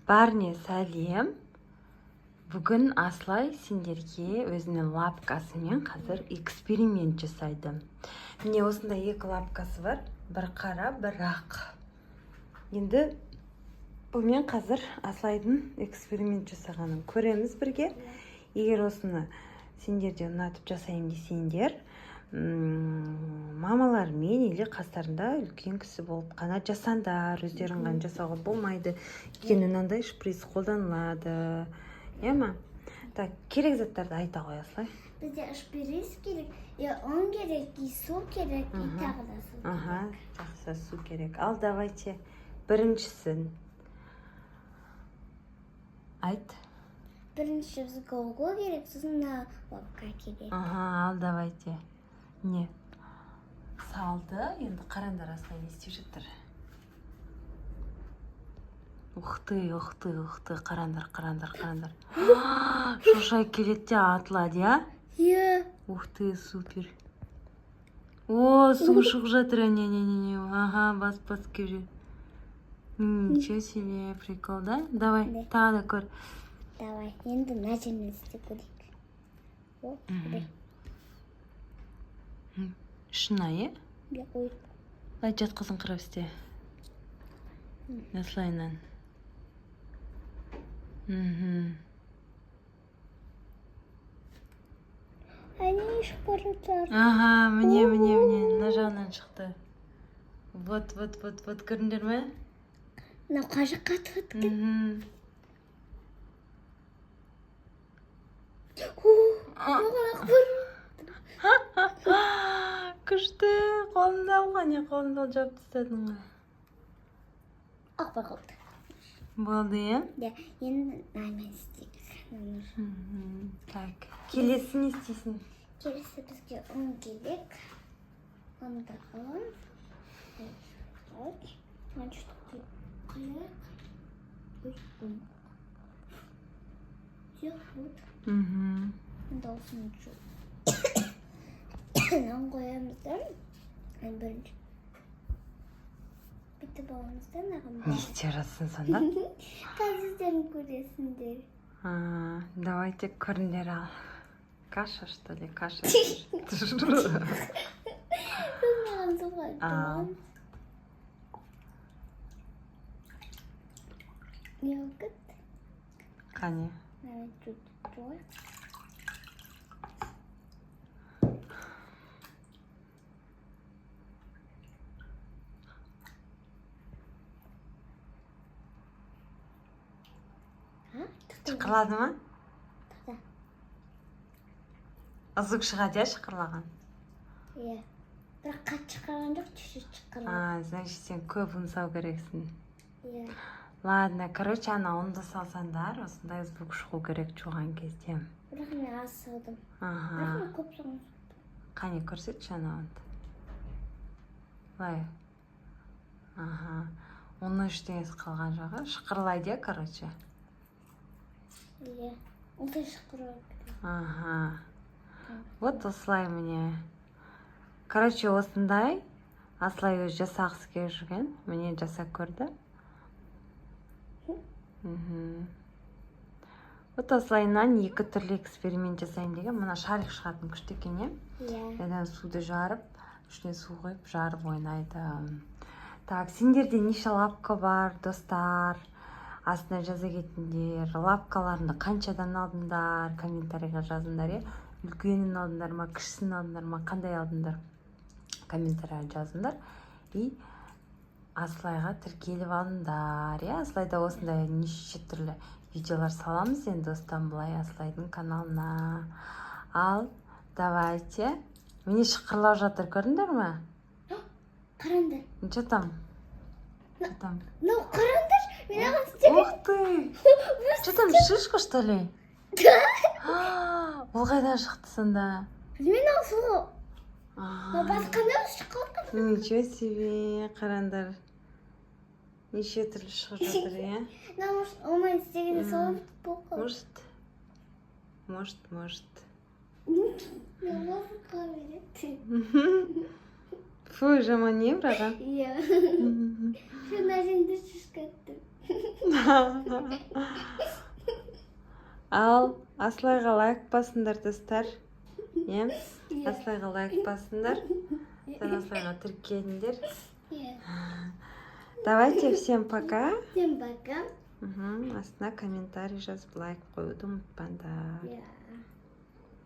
Бәріне сәлем! Бүгін Асылай сендерге өзінің лапкасымен қазір эксперимент жасайды. Міне, осындай екі лапкасы бар: бір қара, бір ақ. Енді бұнымен қазір Асылайдың эксперимент жасағанын көреміз бірге. Егер осыны сендер де ұнатып жасаймын десеңдер, мамалармен или қастарында үлкен кісі болып қана жасаңдар, өздерің ғана жасауға болмайды, өйткені мынандай шприц қолданылады, иә ма? Так, керек заттарды айта ғой, Асылай. Бізде шприц керек, и ұн керек, и су керек, и тағы да су. Аха, жақсы, су керек. Ал давайте, біріншісін айт. Бірінші бізге угол керек, сосын мына лапка керек. Аха, ал давайте. Не салды енді? Қараңдар, Асылай не істеп жатыр. Ух ты, ух ты, ух ты! Қараңдар, қараңдар, қараңдар! Шошайып келеді де атылады, иә? Иә. Ух ты, супер! О, су шығып жатыр. Не, не, не, не, ага, бас, бас келіп жүр. Ничего себе, прикол, да? Давай. Да. Тағы да көр. Давай, енді мына жермен істеп көрейік. О, бір. Шына, иә? Иә, ой. Былай жатқызыңқырап істе осылайынан. Әне, шығып бара жатыр. Ага, міне, міне, міне, мына жағынан шықты. Вот, вот, вот, вот, көрдіңдер ме? Мынау қай жаққа атып кеткен? О, маған ағып бар. Күшті! Қолымды ал, не, қолымды ал, жауып тастадың ғой. Ақпай қалды. Болды, иә? Иә, енді мынамен істейік. Мынаны. Так, келесі не істейсің? Келесі бізге ұн керек. Ұнды ұн. Так, мына что құяйық. Ой, ұн. Жоқ, вот. Енді осыны нан қоямыз да. Бірінші бүйтіп аламыз да мынаған. Не істеп жатсың сонда? Қазір сіздерің көресіңдер. А, давайте, көріңдер. Ал каша, что ли, каша? Сосын маған суға Ал. аламыз. Не болып кетті? Қане. Давай чуть жуайық. А? Шықты. Шықырлады ма? Шықты. Звук шығады, иә, шықырлаған? Иә. Бірақ қатты шықырған жоқ, чуть-чуть шықырған. А, значит, сен көп ұн салу керексің. Иә. Ладно, короче, ана ұнды салсаңдар, осындай звук шығу керек жуған кезде. Бірақ мен аз салдым. Бірақ мен көп салдым. Қане, көрсетші ана ұнды. Былай, аха, ұнның ештеңесі қалған жоқ, иә? Шықырлайды, иә, короче. Иә. Осылай шықыру керек. Ага, вот осылай, міне. Короче, осындай Асылай өзі жасағысы келіп жүрген, міне, жасап көрді. Вот осылайынан екі түрлі эксперимент жасаймын деген. Мына шарик шығатын күшті екен, иә? Иә. Одан суды жарып, ішіне су құйып, жарып ойнайды. Так, сендерде неше лапка бар, достар? Астына жаза кетіңдер. Лапкаларыңды қаншадан алдыңдар, комментарийға жазыңдар, иә? Үлкенін алдыңдар ма, кішісін алдыңдар ма, қандай алдыңдар, комментарийға жазыңдар. И Асылайға тіркеліп алыңдар, иә? Асылайда осындай неше түрлі видеолар саламыз енді осыдан былай Асылайдың каналына. Ал давайте. Міне, шықырлап жатыр, көрдіңдер ме? Қараңдар. Че там, че там? Мынау, қараңдар. Мен аған істеген. Ух ты! Что там, шишка, что ли? А, ол қайдан шықты сонда? Мен ал суға А, басқанда шығып қалды. Ничего себе! Қараңдар, неше түрлі шығып жатыр, иә? Мынау, может, оңай істегенде солай болып қалды. Может, может, может. Мен лапка береді. Фу, жаман, не, бірақ, а? Иә. Мына жерінде шишка. Ал Асылайға лайк басыңдар, достар, иә. Иә. Асылайға лайк басыңдар, Асылайға тіркеліңдер. Иә. Давайте, всем пока. Всем пока. Астына комментарий жазып, лайк қоюды ұмытпаңдар. Иә.